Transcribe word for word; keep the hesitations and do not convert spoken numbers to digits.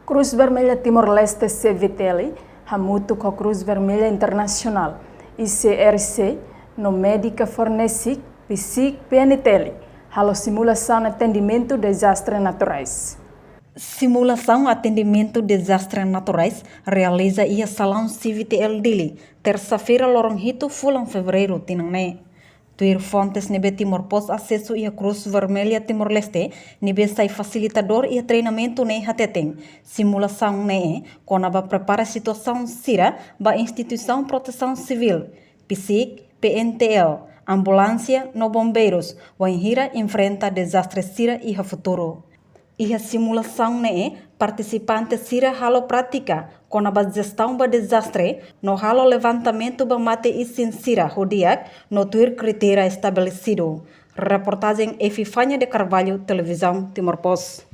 Cruz Vermelha Timor-Leste, C V T L, hamutuk ho Cruz Vermelha Internasionál, I C R C, no médika fornese, PSIC, P N T L, halo simulasaun atendimentu dezastre naturais. Simulasaun atendimentu dezastre naturais realiza iha salaun C V T L Dili, tersa-feira, loron hitu fulan Fevereiru tinan ne'e. Tuir fontes ne'ebé Timor Post asesu iha Cruz Vermelha Timor-Leste, ne'ebé sai fasilitadór iha treinamentu ne'e hateten, simulasaun ne'e kona-ba prepara situasaun sira ba instituisaun protesaun sivíl, PSIC, P N T L, ambulánsia no bombeirus, wainhira enfrenta dezastre sira iha futuru. Iha simulasaun ne'e, partisipante sira halo prátika kona-ba jestaun ba dezastre, no halo levantamentu ba mate-isin sira ho di'ak no tuir kritéria estabelesidu. Reportajen Epifania de Carvalho, Televizaun Timor Post.